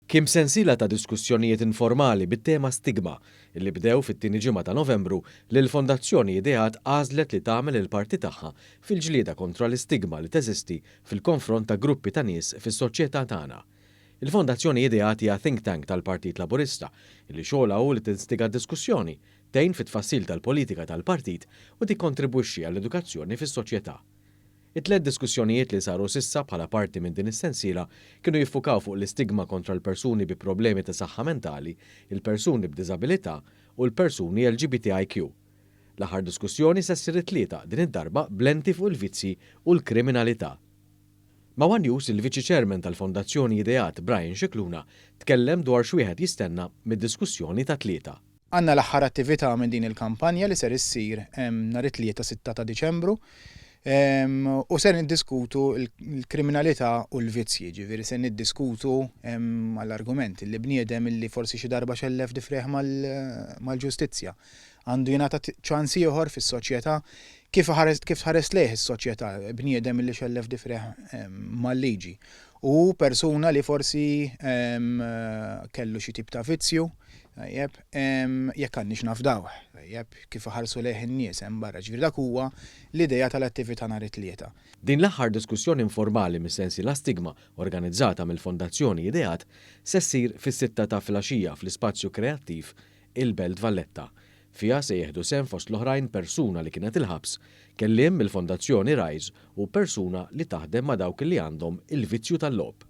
Kien b'sensiela ta' diskussjonijiet informali bit-tema Stigma, li bdew fit-tieni ġimgħa ta' Novembru, li l-Fondazzjoni Ideat għażlet li tagħmel il-parti tagħha fil-ġlieda kontra l-istigma li teżisti fil-konfront ta' gruppi ta' nies fis-soċjetà tagħna. Il-Fondazzjoni Ideat hija think tank tal-Partit Laburista li xogħolha hu li tinstiga d-diskussjoni, tgħin fit-tfassil tal-politika tal-partit u tikkontribwixxi għall-edukazzjoni fis-soċjetà. It-tliet diskussjonijiet li saru s'issa bħala parti minn din is-sensiela kienu jiffukaw fuq l-istigma kontra l-persuni bi problemi ta' saħħa mentali, il-persuni b'diżabilità u l-persuni LGBTIQ. L-aħħar diskussjoni se ssir it-Tlieta, din id-darba b'lenti fuq il-vizzji u l-kriminalità. Ma' one News, il-Viċi Chairman tal-Fondazzjoni Ideat, Brian Scicluna, tkellem dwar x'wieħed jistenna mid-diskussjoni tat-Tlieta. Għandna l-aħħar attività minn din il-kampanja li ser issir nhar it-Tlieta 6 ta' Diċembru u ser niddiskutu l-kriminalità u l-vizzji, ġifieri ser niddiskutu għall-argument li bniedem li forsi xi darba xellef difrejh mal-ġustizzja għandu jingħata ċans ieħor fis-soċjetà, kif kif tħares lejh is-soċjetà bniedem li xellef difrejh mal-liġi u persuna li forsi kellu xi tip ta' vizzju, tajjeb, jekk għandniex nafdawh, tajjeb, kif iħarsu lejh in-nies hemm barra. Ġifieri dak huwa l-idea tal-attività nhar it-Tlieta. Din l-aħħar diskussjoni informali mis-sensiela Stigma organizzata mill-Fondazzjoni Ideat se ssir fis-6 ta' filgħaxija fl-Ispazju Kreattiv il-Belt Valletta. Fiha se jieħdu sehem fost l-oħrajn persuna li kienet il-ħabs, kelliem mill-Fondazzjoni Rise u persuna li taħdem ma' dawk li għandhom il-vizzju tal-logħob.